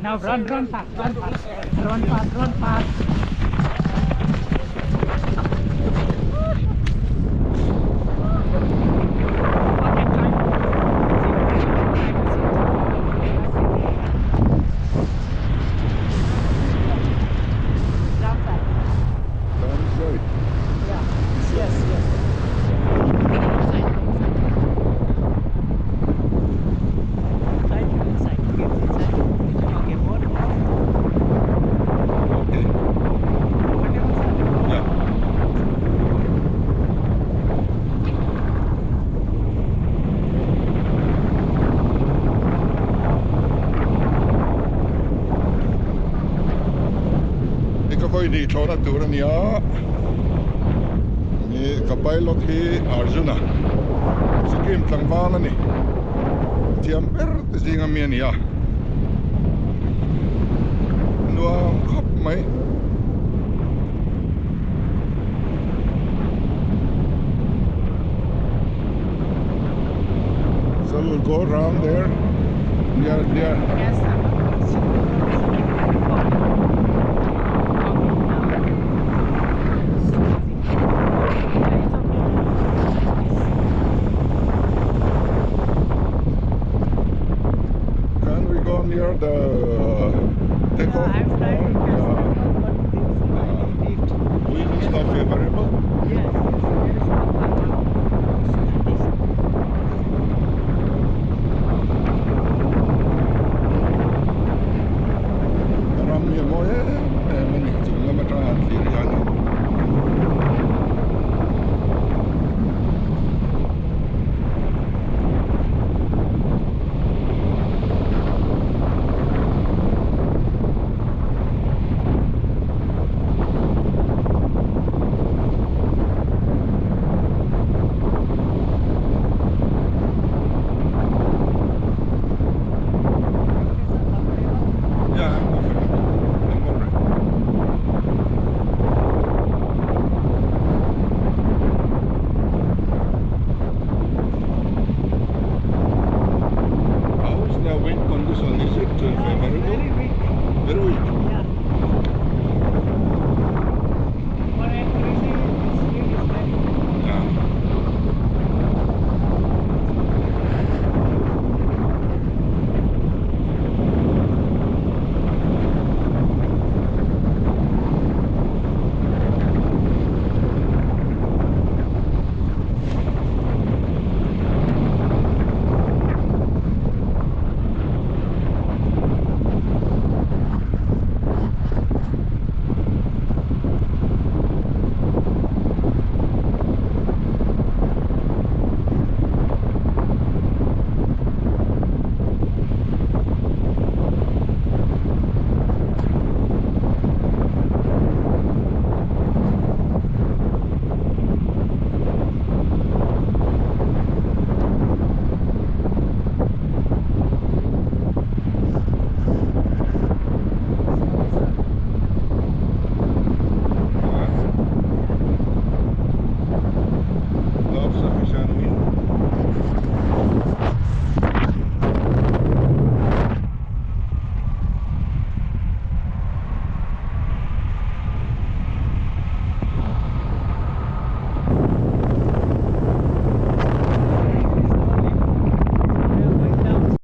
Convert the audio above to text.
Now run, run fast, run fast, run fast, run fast. Okay, try. Down side. Downside. Yeah. Yes, yes. Inside, inside. Try to inside. Get inside. Okay, more, more. Okay. Comfortable, sir? Yeah. Hi ka vawi hnih thlawhna tur a ni a, ni ka pilot hi Arjuna Sikkim tlangval a ni, thiam ber te zinga mi a ni a, nuam khawp mai. So we'll go round there near near. Yes, sir. Okay. Okay, now. Yeah, it's okay. Yes. Can we go near the Yeah, takeoff? I'm trying to catch Yeah. the but there is no any lift. Wind is not favorable. Yes, yes, there is no